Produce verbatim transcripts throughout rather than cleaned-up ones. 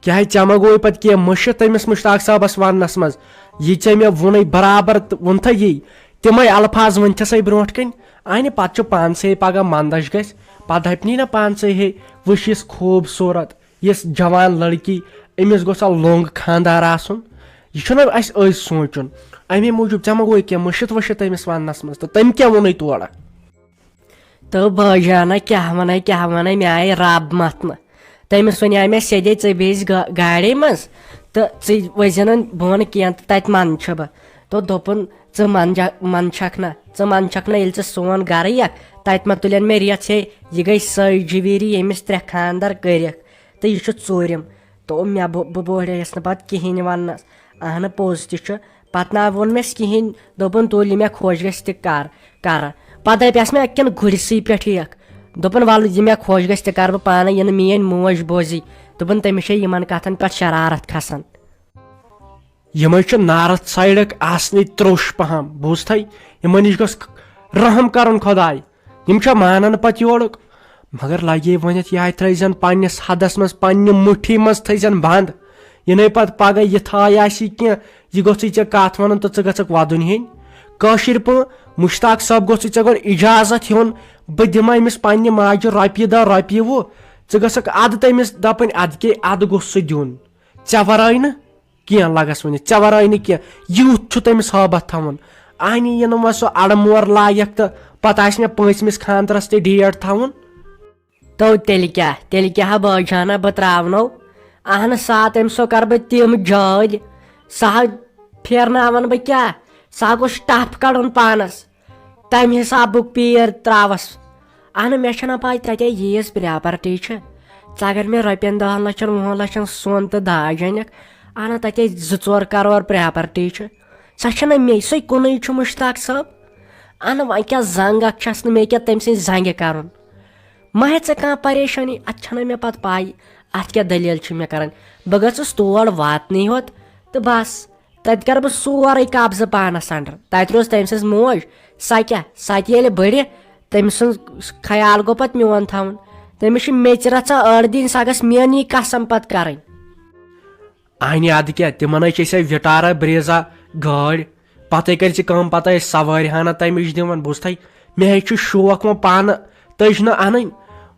یہِ ہے ژےٚ ما گوٚوُے پتہٕ کینٛہہ مٔشِتھ تٔمِس مُشتاق صٲبس وننس منٛز؟ یہِ ژےٚ مےٚ ووٚنُے برابر تہٕ ووٚنتھے یی، تِمے الفاظ ؤنتھسے برونٛٹھ کنۍ۔ اہنہِ پتہٕ چھُ پانسٕے پگاہ مندش گژھِ، پتہٕ دپنی نہ پانسٕے ہے، وٕچھ یِژھ خوٗبصوٗرت، یِژھ جوان لڑکی، أمِس گوٚژھ ہا لوٚنٛگ خانٛدار آسُن۔ یہِ چھُنہ اسہِ أزۍ سونٛچُن۔ امے موٗجوٗب ژےٚ ما گوٚوُے کینٛہہ مٔشِتھ ؤشِتھ تٔمِس وننس منٛز؟ تہٕ تٔمۍ کیٛاہ ووٚنُے تورٕ؟ تہٕ بٲجانہ کیٛاہ وَنَے، کیٛاہ وَنَے، مےٚ آیہِ رب مَتھنہٕ۔ تٔمِس وَنیٛاے مےٚ سیٚدے، "ژٕ بیٚہہ زِ گا-، گاڑے منٛز تہٕ ژٕ ؤسۍ زِ نہٕ بۄن کینٛہہ تہٕ تَتہِ منٛدچھٕ بہٕ۔" تہٕ دوٚپُن، "ژٕ منٛدجا-، منٛدچھکھ نہ، ژٕ منٛدچھکھ نہ، ییٚلہِ ژٕ سون گَرٕ یِکھ، تَتہِ ما تُلن مےٚ ریٚژھ ہے، یہِ گٔے سٔے جِویٖری ییٚمِس ترٛےٚ خانٛدر کٔرِکھ تہٕ یہِ چھُ ژوٗرِم۔" تہٕ مےٚ بہٕ، بہٕ بوڑییَس نہٕ پَتہٕ کِہیٖنۍ وَننَس۔ اہنہٕ پوٚز تہِ چھُ، پتہٕ نہ ووٚن مےٚ کِہیٖنۍ، دوٚپُن، "تُل یہِ مےٚ خۄش گژھِ تہِ کر، کرٕ۔" پتہٕ دپیس مےٚ اَکہِ کِنۍ گُرِسٕے پٮ۪ٹھ یکھ، دوٚپُن، "وَلہٕ یہِ مےٚ خۄش گژھِ تہِ کرٕ بہٕ پانے، یہِ نہٕ میٲنۍ موج بوزی۔" دوٚپُن، "تٔمِس چھے یِمن کتھن پٮ۪ٹھ شرارت کھسان۔" یِمے چھِ نارتھ سایڈٕکۍ آسنٕے تروٚش پہم، بوٗزتھے؟ یِمن نِش گوٚژھ رحم کرُن خۄداے۔ یِم چھا مانان پتہٕ یورُک؟ مگر لگے ؤنِتھ، یہِ تھٲیزٮ۪ن پننِس حدس منٛز، پننہِ مُٹھی منٛز تھٲیزٮ۪ن بنٛد۔ یہِ نَے پتہٕ پگاہ یہِ تھاے آسی کینٛہہ، یہِ گوٚژھٕے ژےٚ کتھ ونُن تہٕ ژٕ گژھکھ ودُن ہیٚنۍ۔ کٲشِر پٲٹھۍ مشتاق صٲب گوٚژھٕے ژےٚ گۄڈٕ اجازت ہیوٚن، بہٕ دِمہٕ أمِس پننہِ ماجہِ رۄپیہِ دہ، رۄپیہِ وُہ، ژٕ گژھکھ ادٕ تٔمِس دپٕنۍ، ادٕ کے ادٕ گوٚژھ سُہ دیُن۔ ژےٚ ورٲے نہٕ؟ کینٛہہ لگس ؤنِتھ، ژےٚ ورٲے نہٕ کینٛہہ۔ یوٗت چھُ تٔمِس ہٲبتھ تھاوُن۔ اہنہِ یِنہٕ وۄنۍ سُہ اڑٕ مور لایق تہٕ پتہٕ آسہِ مےٚ پٲنٛژمِس خانٛدرس تہِ ڈیٹ تھاوُن۔ تو تیٚلہِ کیٛاہ، تیٚلہِ کیٛاہ ہا بٲجانہ بہٕ تراونو؟ اہنہٕ سا تٔمۍ سو کرٕ بہٕ تِم جٲلۍ، سا ہا پھیرناون بہٕ کیٛاہ، سا ہا گوٚژھ ٹپھ کڑُن پانس۔ تمہِ حسابُک پیٖر تراوس۔ اہنہٕ، مےٚ چھنہ پاے تتہِ ییٖژ پراپرٹی چھِ۔ ژٕ اگر مےٚ رۄپین دہن لچھن وُہن لچھن سۄن تہٕ داج انکھ، اہنہٕ، تتہِ زٕ ژور کرور پراپرٹی چھِ۔ سۄ چھنہ مے، سۄے کُنُے چھُ مشتاق صٲب۔ اہنہٕ، وۄنۍ کیٛاہ زنگ اکھ چھس نہٕ مےٚ کیٛاہ تٔمۍ سٕنٛدِ زنگہِ کرُن؟ مہ ہےٚ ژٕ کانٛہہ پریشٲنی، اتھ چھنہ مےٚ پتہٕ پاے اتھ کیٛاہ دٔلیٖل چھِ مےٚ کرٕنۍ۔ بہٕ گٔژھٕس تور واتنٕے ہوت تہٕ بس۔ تتہِ کرٕ بہٕ سورُے قبضہٕ پانس under۔ تتہِ روٗز تٔمۍ سٕنٛز موج، سۄ کیٛاہ، سۄ تہِ ییٚلہِ بٔڑِ، تٔمۍ سُنٛد خیال گوٚو پتہٕ میون تھاوُن۔ تٔمِس چھِ میٚژِ رژھا أڑ دِنۍ، سۄ گٔژھ میٲنی قسم پتہٕ کرٕنۍ۔ اہنہِ ادٕ کیٛاہ، تِمن ہے چھِ أسۍ وِٹارا بریزا گٲڑۍ، پتے کٔرۍ ژٕ کٲم، پتہٕ ٲسۍ سوٲرۍ ہنا تمِچ دِوان۔ بوٗزتھے، مےٚ ہے چھُ شوق وۄنۍ پانہٕ تٔج نہٕ انٕنۍ۔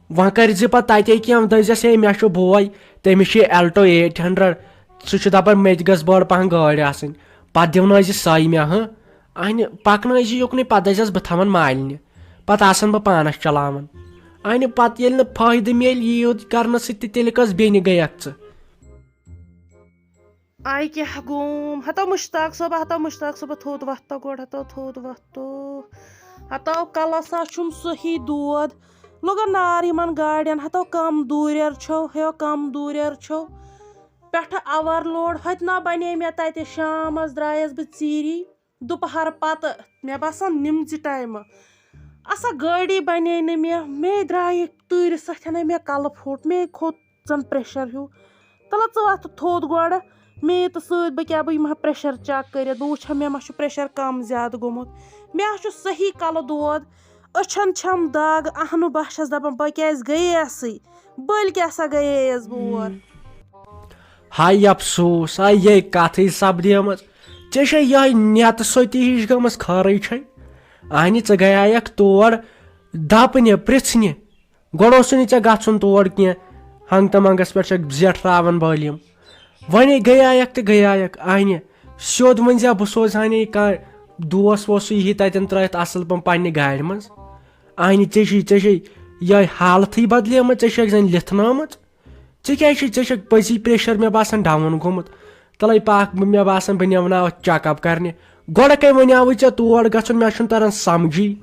وۄنۍ کٔرۍ زِ پتہٕ تتے کینٛہہ، دٔپۍ زٮ۪س، "ہے، مےٚ چھُ بوے، تٔمِس چھِ Alto eight hundred، سُہ چھُ دپان مےٚ تہِ گٔژھ بٔڑ پہن گٲڑۍ آسٕنۍ، پتہٕ دِونٲے زِ سۄے مےٚ، ہہ؟ اہنہِ پکنٲے زِ یُکنُے، پتہٕ دٔپۍ زٮ۪س بہٕ تھاون مالنہِ، پتہٕ آسن بہٕ پانس چلاوان۔ اہنہِ پتہٕ ییٚلہِ نہٕ فٲیدٕ میلہِ یہِ یوت کرنہٕ سۭتۍ تہِ، تیٚلہِ کۄس بیٚنہِ گٔیکھ ژٕ؟" آے کیٛاہ گوم؟ ہتو مشتاق صٲبہ، ہتو مشتاق صٲبہ، تھوٚد وۄتھ تو گۄڈٕ، ہتو تھوٚد وۄتھ تو۔ ہتو کلس ہا چھُم صحیح دود۔ لوگا نار یِمن گاڑٮ۪ن، ہتو کم دوٗریر چھو، ہیو کم دوٗریر چھو۔ پٮ۪ٹھٕ اوور لوڈ، ہوٚتہِ نا بنے مےٚ تتہِ شامس درٛایس بہٕ ژیٖری۔ دُپہر پتہٕ، مےٚ باسان نِمژِ ٹایمہٕ۔ اسا گٲڑی بنے نہٕ مےٚ، مے درٛایہِ تۭرِ سۭتۍ مےٚ کلہٕ پھوٚٹ، مے کھوٚت زن pressure ہیوٗ۔ تلہ ژٕ وۄتھ تہٕ تھوٚد گۄڈٕ، مے تہٕ سۭتۍ بہٕ کیٛاہ، بہٕ یِمہٕ ہا pressure check کٔرِتھ، بہٕ وٕچھِ ہا مےٚ ما چھُ pressure کم زیادٕ گوٚمُت۔ مےٚ ہا چھُ صحیح کلہٕ دود، أچھن چھم دگ، اہنُو بہٕ چھس دپان بہٕ کیٛازِ گٔیے یسٕے، بٔلۍ کیٛاہ سا گٔیے یس بہٕ اور۔ ہاے افسوس، ہاے یے کتھٕے سپدیمٕژ۔ ژےٚ چھے یہے نیتہٕ سوتی ہِش گٔمٕژ، خٲرٕے چھے۔ اہنہِ ژٕ گٔیایکھ تور دپنہِ، پرژھنہِ۔ گۄڈٕ اوسُے نہٕ ژےٚ گژھُن تور کینٛہہ، ہنٛگ تہٕ منٛگس پٮ۪ٹھ چھکھ زیٹھراوان بٲلیم۔ وۄنۍ گٔیایکھ تہٕ گٔیایکھ، اہنہِ سیوٚد ؤنۍ زِ بہٕ سوزہانے کانٛہہ دوس ووسٕے ہی تتٮ۪ن ترٲیتھ اصل پٲٹھۍ پننہِ گاڑِ منٛز۔ اہنہِ ژےٚ چھے، ژےٚ چھے یہے حالتھٕے بدلیمٕژ، ژےٚ چھکھ زن لِتھنٲومٕژ۔ ژےٚ کیٛازِ چھُے، ژےٚ چھُکھ پٔزی pressure مےٚ باسان down گوٚمُت۔ تلے پکھ، بہٕ، مےٚ باسان بہٕ نِمہٕ ناوتھ check up کرنہِ۔ گۄڈٕ کٔمۍ ونیاوُے ژےٚ تور گژھُن، مےٚ چھُنہٕ تران سمجھی۔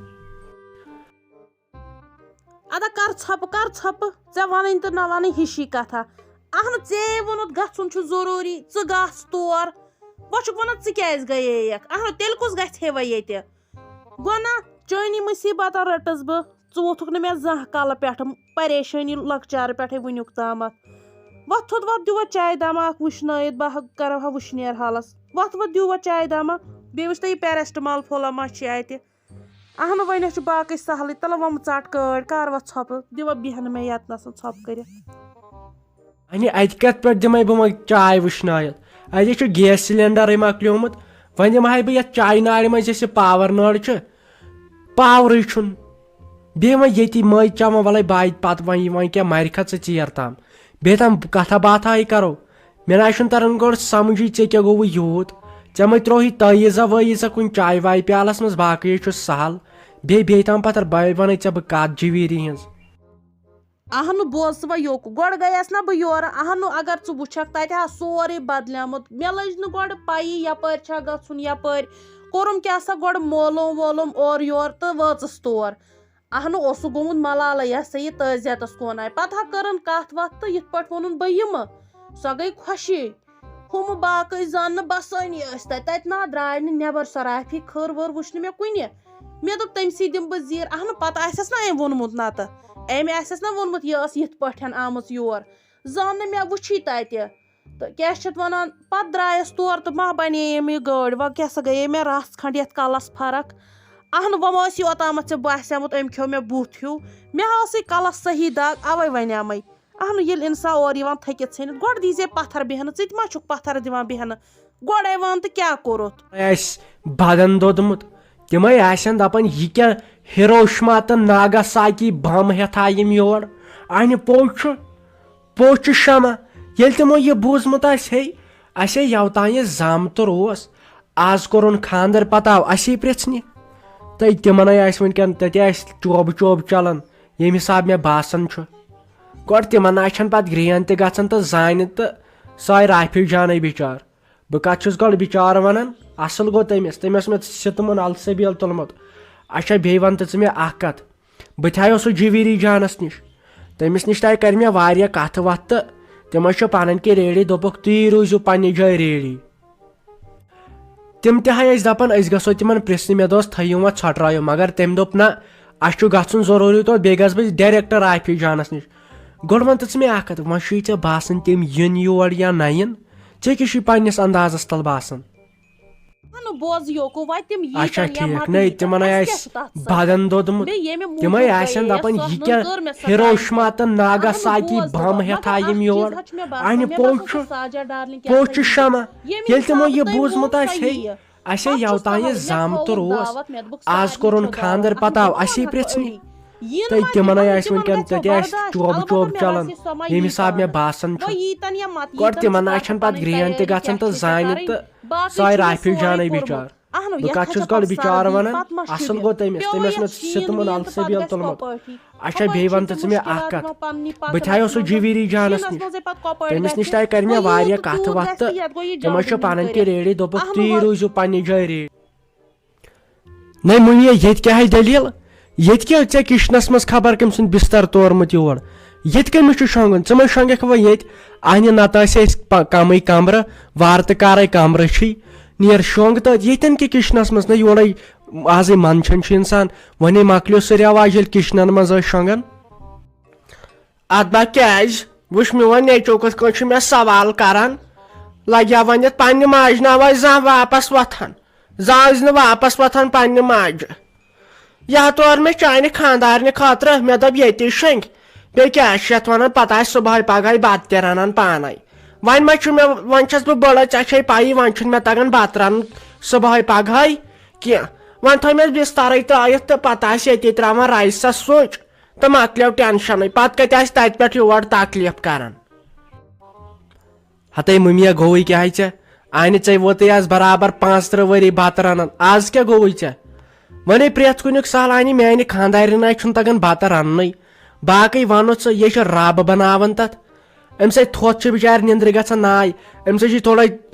ادا کر ژھۄپہٕ، کر ژھۄپہٕ، ژےٚ ونٕنۍ تہٕ نہ ونٕنۍ ہِشی کتھا۔ اہنہٕ، ژےٚ ووٚنُتھ گژھُن چھُ ضروٗری، ژٕ گژھ تور۔ وۄنۍ چھُکھ ونان ژٕ کیٛازِ گٔیے یکھ؟ اہنہٕ، تیٚلہِ کُس گژھِ ہے وۄنۍ ییٚتہِ؟ گوٚو نا، چٲنی مُصیبتہ رٔٹٕس بہٕ۔ ژٕ ووٚتھُکھ نہٕ مےٚ زانٛہہ کلہٕ پٮ۪ٹھٕ، پریشٲنی لۄکچارٕ پٮ۪ٹھَے وٕنیُک تامَتھ۔ وۄتھ تھوٚد، وۄتھ دِیِو وۄنۍ چایہِ دامہ اکھ وٕشنٲیِتھ، بہٕ ہا کرو ہا وٕشنیر حالس۔ وۄتھ، وۄتھ دِیِو وۄنۍ چایہِ دامہ، بیٚیہِ وٕچھ تہٕ یہِ paracetamol پھوٚلہ ما چھِ اَتہِ۔ اہنُو، وۄنۍ حظ چھُ باقٕے سہلٕے، تلہ وۄنۍ ژٹ کٲڑۍ، کر وۄنۍ ژھۄپہٕ، دِ وۄنۍ بیٚہنہٕ مےٚ یتنس ژھۄپہٕ کٔرِتھ۔ وۄنۍ اتہِ کتھ پٮ۪ٹھ دِمے بہٕ وۄنۍ چاے وٕشنٲیِتھ؟ اتہِ چھُ گیس سلینڈرٕے مۄکلیومُت۔ وۄنۍ دِمہٕ ہاے بہٕ یتھ چایہِ نارِ منٛز یۄس یہِ پاور نٔر چھِ، پاورٕے چھُنہٕ۔ بیٚیہِ وۄنۍ ییٚتی مٔنٛزۍ چٮ۪وان، وَلَے بہٕ آیہِ پَتہٕ وۄنۍ، وۄنۍ کیٛاہ مَرِ کھا ژٕ ژیر تام؟ بیٚیہِ تام کَتھا باتھا ہے کَرو۔ مےٚ نہ چھُنہٕ تَران گۄڈٕ سَمجھی ژےٚ کیٛاہ گوٚوُے یوٗت؟ ژےٚ مَے ترٛووُے تٲیٖزا وٲیٖزا کُنہِ چایہِ وایہِ پیالَس منٛز، باقٕے ہے چھُ سہل۔ بیٚیہِ، بیٚیہِ تام پَتہٕ بہٕ وَنَے ژےٚ بہٕ کَتھ جِویٖری ہِنٛز۔ اہنُو، بوز ژٕ وۄنۍ یوکُن۔ گۄڈٕ گٔیَس نا بہٕ یورٕ۔ اہنُو، اگر ژٕ وٕچھکھ، تَتہِ ہا سورُے بدلیومُت۔ مےٚ لٔج نہٕ گۄڈٕ پَیی یَپٲرۍ چھا گژھُن، یَپٲرۍ۔ کوٚرُم کیٛاہ سا گۄڈٕ مولوم وولوم اورٕ یورٕ تہٕ وٲژٕس تور۔ اہنُو، اوسُکھ گوٚمُت ملالہٕ، یہِ ہسا یہِ تٲزیتَس کوناے۔ پَتہٕ ہا کٔرٕن کَتھ وَتھ تہٕ یِتھ پٲٹھۍ ووٚنُن بہٕ یِمہٕ۔ سۄ گٔے خۄشی۔ ہُمہٕ باقٕے زَن نہٕ بَسٲنی ٲسۍ تَتہِ۔ تَتہِ نا درٛاے نہٕ نٮ۪بر سۄ رافی کھٔر ؤر وٕچھ نہٕ مےٚ کُنہِ۔ مےٚ دوٚپ، تٔمۍ سٕے دِمہٕ بہٕ زیٖر۔ اہنُو، پَتہٕ آسٮ۪س نا أمۍ ووٚنمُت نَتہٕ۔ أمۍ آسٮ۪س نا ووٚنمُت، یہِ ٲس یِتھ پٲٹھۍ آمٕژ یور۔ زَن نہٕ مےٚ وٕچھی تَتہِ۔ تہٕ کیٛاہ چھِ اَتھ وَنان، پَتہٕ درٛایَس تورٕ تہٕ ما بَنے أمۍ یہِ گٲڑۍ۔ وۄنۍ کیٛاہ سا گٔیے مےٚ رَژھ کھنٛڈ یَتھ کَلَس فرق۔ اہنُو، وۄنۍ ما ٲس یوتامَتھ ژےٚ باسیومُت أمۍ کھیوٚو مےٚ بُتھ ہیوٗ۔ مےٚ ہا ٲسٕے کَلَس صحیح دَگ، اَوَے وَنیٛامَے۔ اہنُو، ییٚلہِ اِنسان اورٕ یِوان تھٔکِتھ ژھیٚنِتھ، گۄڈٕ دیٖزے پَتھَر بیٚہنہٕ، ژٕ تہِ ما چھُکھ پَتھَر دِوان بیٚہنہٕ؟ گۄڈَے وَن تہٕ کیٛاہ کوٚرُتھ؟ آسہِ بدن دوٚدمُت، تِمَے آسن دَپان، یہِ کیٛاہ ہیروشما تہٕ ناگاساکی بم ہٮ۪تھ آے یِم یور؟ اَنہِ پوٚز چھُ، پوٚز چھُ شمع۔ ییٚلہِ تِمو یہِ بوٗزمُت آسہِ، ہے، اَسے یوتام یہِ زامتُر اوس، آز کوٚرُن خانٛدر، پتہٕ آو اَسے پرٛژھنہِ۔ تہٕ تِمَن ہے آسہِ وٕنکٮ۪ن، تَتہِ آسہِ چوبہٕ چوبہٕ چلان، ییٚمہِ حساب مےٚ باسان چھُ۔ گۄڈٕ تِمَن آسہِ چھَنہٕ پتہٕ گرٛین تہِ گژھان تہٕ زانہِ تہٕ سۄ آے رافی جانٕے بِچار۔ بہٕ کتھ چھُس گۄڈٕ بِچارٕ ونان؟ اصل گوٚو تٔمِس، تٔمۍ اوس مےٚ سِتہٕ مُن السبیل تُلمُت۔ اچھا، بیٚیہِ ون تہٕ ژٕ مےٚ اکھ کتھ۔ بہٕ تہِ ہایوسُس جویری جانس نِش۔ تٔمِس نِش تہِ آیہِ کرِ مےٚ واریاہ کتھٕ وتھٕ تہٕ تِم ٲسۍ چھِ پنٕنۍ کِنۍ ریڈی، دوٚپُکھ، "تُہۍ روٗزِو پننہِ جایہِ ریڈی۔" تِم تہِ ہاے ٲسۍ دپان، أسۍ گژھو تِمن پرژھنہِ، مےٚ دوٚپُس، "تھٲیِو وۄنۍ ژھۄٹرٲیِو"، مگر تٔمۍ دوٚپ، "نہ، اسہِ چھُ گژھُن ضروٗری توٚت، بیٚیہِ گژھٕ بہٕ ڈایریکٹ رافی جانس نِش۔" گۄڈٕ ون تہٕ ژٕ مےٚ اکھ کتھ، وۄنۍ چھُے ژےٚ باسان تِم یِن یور یا نہ یِن؟ ژےٚ کیٛاہ چھُے پننِس اندازس تل باسان؟ اہنُو، بوز یوکو، وۄنۍ تِم ییٖتن اچھا، یا ٹھیٖک۔ متہٕ نَے، ییٖتن، تِمن اَسہِ آسہِ کیٛاہ چھُ تتھ سۭتۍ؟ بدن دوٚدمُت۔ بیٚیہِ ییٚمہِ موٗجوٗب تِمے گٔیے آسن یۄس دپان، سۄ یہِ ہُن کیٛاہ کٔر مےٚ سۄ ہیروشما غلطی۔ تہٕ ناگاساکی اہنُو، بوز بم تہٕ ہٮ۪تھ مطلب آے اکھ یِم یور؟ چیٖز حظ چھُ مےٚ باسان، اَنہِ مےٚ پوٚز باسان چھُ، سۄ ساجا ڈارلنگ کیٛاہ پوٚز چھُ سا یی؟ شمع۔ ییٚمہِ ییٚلہِ تِمو حسابہٕ یہِ تۄہہِ بوٗزمُت ووٚن، سۄ آسہِ، ہے، یِیہِ۔ اَسے پتہٕ چھُس یوتام تَوَے یہِ مےٚ زامتُر تھٲوٕن اوس، دعوت، مےٚ دوٚپُکھ، آز سارنٕے کوٚرُن چھُ خانٛدر، دعوت۔ پتہٕ آو اہنُو، اَسے بہٕ پرٛژھنہِ۔ وَنہٕ یی نہٕ تہٕ وۄنۍ تِمن تِمن، آے یِمن اَسہِ وٕنکٮ۪ن گژھِ تَتہِ آسہِ بدبخت۔ چوبہٕ البتہ چوبہٕ مےٚ چلان، باسے سۄ ما ییٚمہِ یی حساب مےٚ پانَے۔ باسان چھُ۔ وۄنۍ ییٖتن یا متہٕ گۄڈٕ ییٖتن تِمن چھِ آے تِم چھَنہٕ پتہٕ پنٕنۍ گرٛین تہِ تیٲری گژھان تہٕ کیٛاہ چھِ زانہِ کرٕنۍ۔ تہٕ باقٕے سۄ آے چھُ مےٚ رافی سورُے جانٕے کوٚرمُت۔ بِچار۔ اہنُو، بہٕ یَتھ کَتھ ہا چھُس چھےٚ گۄڈٕ پَتہٕ بِچارٕ سردی، وَنان؟ پَتہٕ ما اَصٕل شیٖنٕے؟ گوٚو تٔمِس، پیوٚو تٔمۍ ٲس یَتھ مےٚ شیٖن سِتہٕ مُن ویٖن تہٕ پَتہٕ السبیل گژھِ تُلمُت۔ کۄپٲٹھی؟ اچھا، وۄنۍ بیٚیہِ یِم وَن تہٕ ژٕ مےٚ مُشکِلات اَکھ کَتھ۔ وۄنۍ پَننہِ بہٕ تہِ ہایو سُہ پَننہِ جویری جانَس تَمہِ نِش۔ منٛزَے پَتہٕ کۄپٲٹھۍ تٔمِس نِش گژھِ؟ تہِ آیہِ کَرِ مےٚ وۄنۍ یی واریاہ تہٕ کَتھٕ دوٗر گژھِ وَتھٕ۔ تہٕ یَتھ گوٚو یہِ تِم حظ چھِ جلدی پَنٕنۍ کِنۍ کٔرِتھ۔ ریڈی، دوٚپُکھ، اہنُو، "تُہۍ وَن روٗزِو پننہِ جایہِ ریڈی۔" نَے مُنیٖر، ییٚتہِ کیٛاہ ہے دٔلیٖل؟ ییٚتہِ کیٛاہ ژےٚ کِچنَس منٛز خبر کٔمۍ سُنٛد بِستَر تورمُت یور؟ ییٚتہِ کٔمِس چھُ شۄنٛگُن؟ ژٕ مَے شۄنٛگَکھ وۄنۍ ییٚتہِ؟ اَہنہِ، نَتہٕ ٲسۍ أسۍ پَ-، کَمٕے کَمرٕ، وارٕ تہٕ کارَے کَمرٕ چھِی۔ نیر شۄنٛگ تہٕ ییٚتٮ۪ن کہِ کِچنَس منٛز، نہ یورَے آزٕے منٛدچھان چھُ اِنسان۔ وۄنۍ مۄکلیو سُہ رٮ۪واج، ییٚلہِ کِچنَن منٛز ٲسۍ شۄنٛگان۔ اَدٕ با کیٛازِ؟ وٕچھ، میون نیٚچو کِتھ کٔنۍ چھُ مےٚ سوال کران۔ لگیا وۄنۍ یَتھ پننہِ ماجہِ ناوے زانٛہہ واپس وۄتھان، زانٛہہ ٲسۍ نہٕ واپس وۄتھان پننہِ ماجہِ۔ یہِ ہا تور مےٚ چانہِ خانٛدارنہِ خٲطرٕ، مےٚ دوٚپ ییٚتی شۄنٛگۍ۔ بیٚیہِ کیٛاہ چھِ یَتھ وَنان، پَتہٕ آسہِ صُبحٲے پَگہٲے بَتہٕ تہِ رَنان پانَے۔ وۄنۍ ما چھُ مےٚ، وۄنۍ چھَس بہٕ بٔڑ، ژےٚ چھے پَیی، وۄنۍ چھُنہٕ مےٚ تَگان بَتہٕ رَنُن صُبحٲے پَگہٲے کینٛہہ۔ وۄنۍ تھٲو مےٚ بِستَرٕے ترٛٲیِتھ تہٕ پَتہٕ آسہِ ییٚتی ترٛاوان رایسَس سُچ۔ تہٕ مۄکلیو ٹینشنٕے، پتہٕ کتہِ آسہِ تتہِ پٮ۪ٹھ یور تکلیف کران۔ ہتے مُمیا، گوٚوُے کیٛاہ ژےٚ؟ آنہِ ژےٚ ووتُے آز برابر پانٛژترٕہ ؤری بتہٕ رنان، آز کیٛاہ گوٚوُے ژےٚ؟ ونے پرٛٮ۪تھ کُنیُک سہل آنہِ میانہِ خانٛدارنہِ آے چھُنہٕ تگان بتہٕ رننُے۔ باقٕے ونُتھ ژٕ، یے چھُ رب بناوان تتھ۔ أمۍ سۭتۍ تھوٚد چھُ بچارِ نِندرِ گژھان ناے، أمۍ سۭتۍ چھِ تھوڑا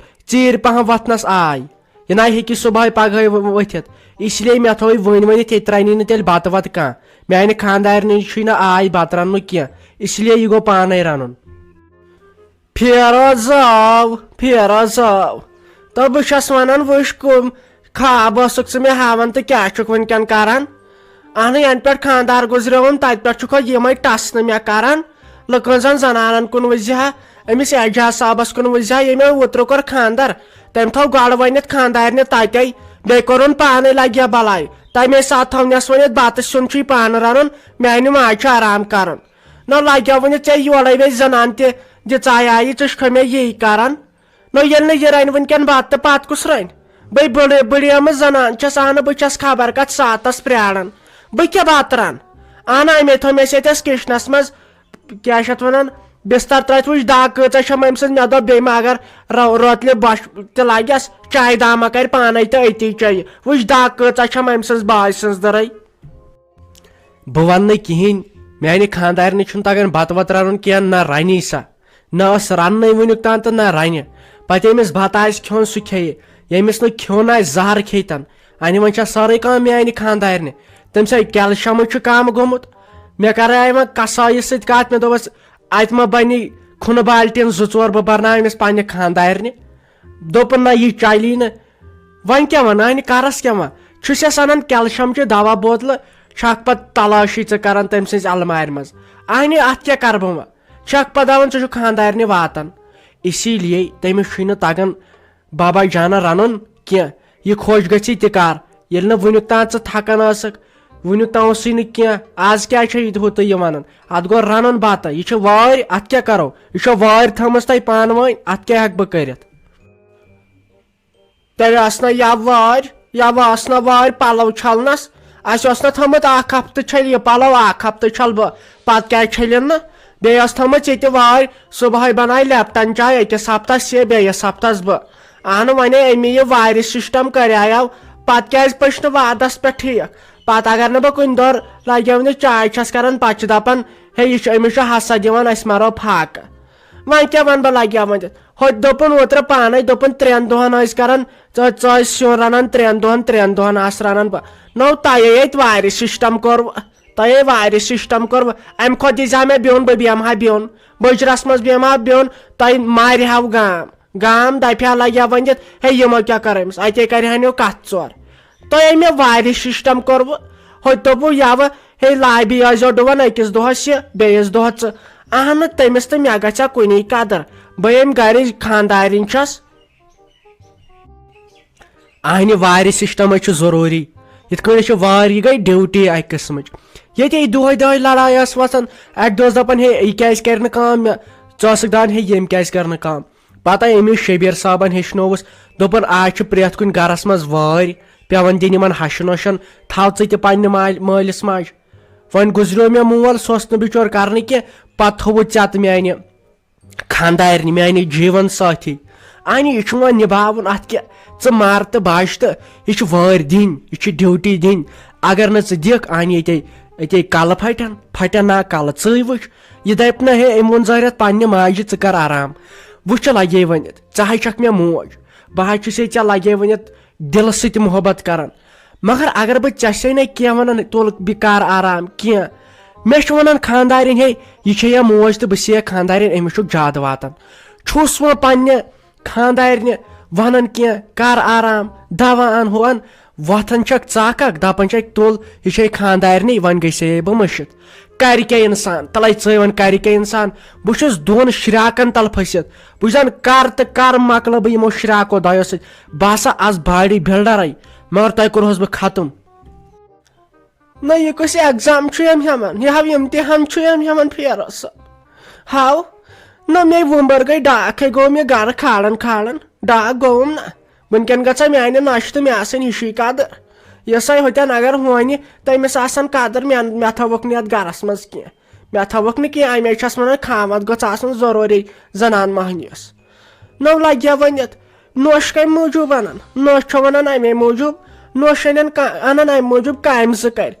ژیٖرۍ پہم وۄتھنس آے۔ یہِ ناے ہیٚکہِ صُبحٲے پگہٲے ؤ-، ؤتھِتھ۔ اس لیے مےٚ تھٲوٕے وٕنۍ ؤنِتھ، ییٚتہِ رَنی نہٕ تیٚلہِ بَتہٕ وَتہٕ کانٛہہ۔ میٛانہِ خانٛدارنہِ چھُے نہٕ آے بَتہٕ رَننُک کینٛہہ، اس لیے یہِ گوٚو پانَے رَنُن۔ پھیرٕ زٲو، پھیرٕ زٲو۔ تہٕ بہٕ چھَس وَنان، وٕچھ کٕم خواب ٲسٕکھ ژٕ مےٚ ہاوان تہٕ کیٛاہ چھُکھ وٕنۍکٮ۪ن کَران؟ اَہنُے، یَنہٕ پٮ۪ٹھ خانٛدار گُزریوم، تَتہِ پٮ۪ٹھ چھُکھ یِمَے ٹَسنہٕ مےٚ کَران۔ لُکن زن زنانن کُن وٕچھزِ ہا، أمِس اعجاز صٲبس کُن وٕچھزِ ہا، ییٚمۍ اوترٕ کوٚر خانٛدر۔ تٔمۍ تھوٚو گۄڈٕ ؤنِتھ خانٛدارنہِ تتے، بیٚیہِ کوٚرُن پانے لگیا بلاے۔ تمے ساتہٕ تھوٚونس ؤنِتھ، بتہٕ سیُن چھُے پانہٕ رنُن، میانہِ ماجہِ چھُ آرام کرُن۔ نہ لگیا ؤنِتھ ژےٚ یورے بیٚیہِ زنان تہِ، دِژایہِ، ژٕ چھُکھ مےٚ یی کران؟ نو، ییٚلہِ نہٕ یہِ رَنہِ وٕنکٮ۪ن بَتہٕ، تہٕ پَتہٕ کُس رَنہِ؟ بٔے بٔڑ-، بٔڑیمٕژ زنان چھَس، اَہنہٕ بہٕ چھَس خبر کَتھ ساتَس پرٛاران۔ بہٕ کیٛاہ بَتہٕ رَنہٕ؟ اَہنہٕ، اَمے تھوٚو مےٚ سۭتۍ یَس کِچنَس منٛز، کیٛاہ چھِ اَتھ وَنان، بِستَر ترٛٲوِتھ، وٕچھ دَگ کۭژاہ چھَم أمۍ سٕنٛز۔ مےٚ دوٚپ بیٚیہِ ما اگر رو-، روتلہِ بۄچھِ تہِ لَگٮ۪س، چایہِ دامہ کَرِ پانَے تہٕ أتی چیٚیہِ۔ وٕچھ دَگ کۭژاہ چھَم أمۍ سٕنٛز باے سٕنٛز دٔرٕے۔ بہٕ وَنہٕ نہٕ کِہیٖنۍ، میٛانہِ خانٛدارنہِ چھُنہٕ تَگان بَتہٕ وَتہٕ رَنُن کینٛہہ، نہ رَنی سۄ۔ نہ ٲس رَننَے وٕنیُک تام تہٕ نہ رَنہِ۔ پَتہٕ ییٚمِس بَتہٕ آسہِ کھیوٚن، سُہ کھیٚیہِ۔ ییٚمِس نہٕ کھیوٚن آسہِ، زَہر کھیٚیہِ تَن۔ اَنہِ وۄنۍ چھےٚ سٲرٕے کٲم میٛانہِ خانٛدارنہِ۔ تٔمِس ہے کیلشَمٕے چھُ کَم گوٚمُت۔ مےٚ کَرے وۄنۍ کَسایہِ سۭتۍ کَتھ، مےٚ دوٚپُس، اَتہِ ما بَنی کھُنہٕ بالٹیٖن زٕ ژور، بہٕ بَرناوٕ أمِس پنٛنہِ خانٛدارنہِ۔ دوٚپُن، نہ، یہِ چَلی نہٕ۔ وۄنۍ کیٛاہ وَنہٕ، اَہنہِ کَرَس کیٛاہ وَنہٕ؟ چھُس یَس اَنان کیلشَم چہِ دوا بوتلہٕ، چھَکھ پَتہٕ تلٲشی ژٕ کَران تٔمۍ سٕنٛزِ اَلمارِ منٛز۔ اَہنہِ، اَتھ کیٛاہ کَرٕ بہٕ وۄنۍ؟ چھَکھ پَتہٕ دَپان، ژٕ چھُکھ خانٛدارنہِ واتان۔ اسی لیے تٔمِس چھُے نہٕ تَگان بابا جانہ رَنُن کینٛہہ۔ یہِ خۄش گژھی تہِ کَر، ییٚلہِ نہٕ وٕنیُک تام ژٕ تھَکان ٲسٕکھ، وٕنیُک تام اوسُے نہٕ کینٛہہ، آز کیٛازِ چھےٚ یہِ تہِ ہُہ تہٕ یہِ وَنان؟ اَتھ گوٚو رَنُن بَتہٕ، یہِ چھِ وٲرۍ، اَتھ کیٛاہ کَرو؟ یہِ چھےٚ وٲرۍ تھٲومٕژ تۄہہِ پانہٕ ؤنۍ، اَتھ کیٛاہ ہٮ۪کہٕ بہٕ کٔرِتھ؟ تیٚلہِ ٲس نہ یا وٲرۍ، یا ٲس نہ وٲرۍ پَلو چھَلنَس۔ اَسہِ اوس نہ تھوٚمُت اَکھ ہفتہٕ چھٔلۍ یہِ پَلو، اَکھ ہفتہٕ چھَلہٕ بہٕ، پَتہٕ کیٛازِ چھٔلِن نہٕ؟ بیٚیہِ ٲس تھٲومٕژ ییٚتہِ وٲرۍ، صُبحٲے بَنایہِ لیپٹن چاے، أکِس ہفتَس یہِ، بیٚیِس ہفتَس بہٕ۔ اَہنہٕ، وۄنۍ أمی یہِ وارِ سِسٹَم کَریو، پَتہٕ کیٛازِ پٔچ نہٕ وعدَس پٮ۪ٹھ ٹھیٖک؟ پَتہٕ اگر نہٕ بہٕ کُنہِ دۄہ لَگیو نہٕ چاے چھَس کَران، پَتہٕ چھِ دَپان، ہے، یہِ چھُ، أمِس چھُ حسد یِوان، أسۍ مَرو فاقہٕ۔ وۄنۍ کیٛاہ وَنہٕ بہٕ، لَگیو وۄنۍ تَتھ۔ ہُتہِ دوٚپُن اوترٕ پانَے، دوٚپُن، ترٛٮ۪ن دۄہَن ٲسۍ کَران، ژٕ، ژٕ ٲسۍ سیُن رَنان ترٛٮ۪ن دۄہَن، ترٛٮ۪ن دۄہَن آسہٕ رَنان بہٕ۔ نو، تۄہے ییٚتہِ وارِ سِسٹَم کوٚروٕ، تۄہے وارِ سِسٹَم کوٚروٕ۔ اَمہِ کھۄتہٕ دیٖزِ ہا مےٚ بیوٚن، بہٕ بیٚہمہٕ ہا بیوٚن۔ بٔجرَس منٛز بیٚہمہٕ ہا بیوٚن، تۄہہِ مارِ ہاو گام۔ گام دَپہِ ہا، لَگہِ ہا ؤنِتھ، ہے، یِمو کیٛاہ کٔر أمِس؟ اَتے کَرِ ہا نیو کَتھ ژور۔ تۄہے مےٚ وارِ سِسٹَم کوٚروٕ، ہُتہِ دوٚپوُ یَوٕ، ہے، لابی ٲسۍزیو ڈُوان أکِس دۄہَس یہِ، بیٚیِس دۄہ ژٕ۔ اَہنہٕ، تٔمِس تہٕ مےٚ گژھِ ہا کُنی قدر۔ بہٕ ییٚمۍ گَرِچ خانٛدارِنۍ چھَس۔ اَہنہِ، وارِ سِسٹَمَے چھُ ضروٗری۔ یِتھ کٔنۍ أسۍ چھِ وارِ، یہِ گٔے ڈیوٹی اَکہِ قٕسمٕچ۔ ییٚتہِ یہِ دۄہَے دۄہَے لڑایہِ ٲس وَسان، اَکہِ دۄہ ٲس دَپان، ہے، یہِ کیٛازِ کَرِ نہٕ کٲم مےٚ؟ ژٕ ٲسٕکھ دَپان، ہے، ییٚمۍ کیٛازِ کٔر نہٕ کٲم؟ پَتہٕ أمِس شبیٖر صٲبَن ہیٚچھنووُس، دوٚپُن، آز چھِ پرٛٮ۪تھ کُنہِ گَرَس منٛز وٲرۍ، پٮ۪وان دِنۍ یِمَن ہَشہِ نوشَن، تھاو ژٕ تہِ پنٛنہِ مالۍ، مٲلِس ماجہِ۔ وۄنۍ گُزریو مےٚ مول، سُہ اوس نہٕ بِچور کَرنہٕ کینٛہہ، پَتہٕ تھوٚوُتھ ژےٚ تہٕ میٛانہِ خانٛدارنہِ، میٛانہِ جیٖوَن سٲتھی۔ اَہنہِ، یہِ چھُ وۄنۍ نِباوُن اَتھ کیٛاہ؟ ژٕ مَر تہٕ بَچ تہٕ یہِ چھِ وٲرۍ دِنۍ، یہِ چھِ ڈیوٹی دِنۍ۔ اگر نہٕ ژٕ دِکھ، اَہنہِ، ییٚتے، ییٚتے کَلہٕ پھَٹن، پھَٹن نا کَلہٕ، ژٕے وٕچھ۔ یہِ دَپہِ نہ، ہے، أمۍ ووٚن زٲہرَتھ پنٛنہِ ماجہِ، ژٕ کَر آرام۔ وٕچھ، لَگے ؤنِتھ، ژٕ حظ چھَکھ مےٚ موج، بہٕ حظ چھُسے ژےٚ، لَگے ؤنِتھ، دِلہٕ سۭتۍ محبت کَران۔ مگر اگر بہٕ ژےٚ سۭتۍ نہٕ کینٛہہ وَنان، تُل، بہٕ کَر آرام کینٛہہ۔ مےٚ چھُ وَنان خانٛدارِنۍ، ہے، یہِ چھےٚ یا موج تہٕ بہٕ چھسے یا خانٛدارِنۍ، أمِس چھُ زیادٕ واتان۔ چھُس وۄنۍ پنٛنہِ خانٛدارنہِ وَنان کینٛہہ، کَر آرام، دَوا اَن، ہُہ اَن۔ وۄتھان چھَکھ ژاکھ اَکھ، دَپان چھَکھ، تُل، یہِ چھے خانٛدارنٕے، وۄنۍ گٔژھے بہٕ مٔشِتھ۔ کَرِ کیٛاہ اِنسان؟ تَلَے ژٕے وَن، کَرِ کیٛاہ اِنسان؟ بہٕ چھُس دۄن شرٛاکَن تَل پھٔسِتھ۔ بہٕ چھُس دَپان، کَر تہٕ کَر مۄکلہٕ بہٕ یِمو شرٛاکو دۄیو سۭتۍ؟ بہٕ ہسا آسہٕ باڈی بِلڈَرَے، مگر تۄہہِ کوٚروہَس بہٕ ختم۔ نہ، یہِ کُس ایگزام چھُ أمۍ ہٮ۪وان؟ یہِ ہاو امتحان چھُ أمۍ ہٮ۪وان، فیروز صٲب؟ ہاو، نہ، مے وُمبر گٔے ڈاکھے، گوٚو مےٚ گرٕ کھالان کھالان، ڈاکھ گوٚوُم نہ۔ وٕنکٮ۪ن گژھا میانہِ نۄشہِ تہٕ مےٚ آسٕنۍ ہِشی قدر۔ یۄسے ہوٚتٮ۪ن اگر ہونہِ، تٔمِس آسان قدر، مےٚ، مےٚ تھٲوٕکھ نہٕ یتھ گرس منٛز کینٛہہ۔ مےٚ تھٲوٕکھ نہٕ کینٛہہ، امے چھس ونان، خامد گوٚژھ آسُن ضروٗری زنان مۄہنیِس۔ نو لگیا ؤنِتھ، نوٚش کمہِ موٗجوٗب انان؟ نوٚش چھو ونان امے موٗجوٗب، نوٚش انن کا-، انان امہِ موٗجوٗب کامہِ زٕ کرِ،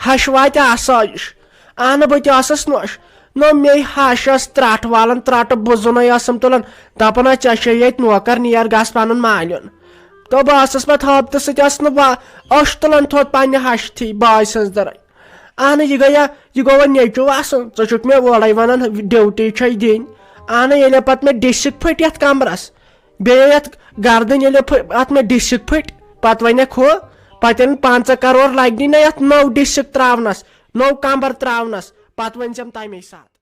ہش واتہِ آسٲیِش۔ اہنہٕ بہٕ تہِ ٲسٕس نوٚش، نو مے ہش ٲس ترٛٹھ والان، ترٛٹہٕ بُزُنٕے ٲسٕم تُلان، دپان ٲس، "ژےٚ چھے ییٚتہِ نوکر، نیر گژھ پنُن مالیُن۔" تہٕ بہٕ ٲسٕس پتہٕ ہٲبتہٕ سۭتۍ ٲسٕس نہٕ با-، اوٚش تُلان تھوٚد پننہِ ہشہِ تھی بٲے سٕنٛز دٕرے۔ اہنہٕ یہِ گٔیا، یہِ گوٚوا نیٚچوٗ آسُن؟ ژٕ چھُکھ مےٚ اورَے وَنان ڈیوٹی چھے دِنۍ۔ اہنہٕ ییٚلہِ پَتہٕ مےٚ ڈِسِک پھٔٹۍ یَتھ کَمرَس، بیٚیہِ یَتھ گردٕنۍ ییٚلہِ پھٔ-، اَتھ مےٚ ڈِسِک پھٔٹۍ، پَتہٕ وَنٮ۪کھ ہُہ، پَتہٕ ییٚلہِ پنٛژاہ کَرور لَگنی نہ یَتھ نٔو ڈِسِک ترٛاونَس، نوٚو کَمبَر ترٛاونَس، پَتہٕ ؤنۍ زٮ۪م تَمے ساتہٕ۔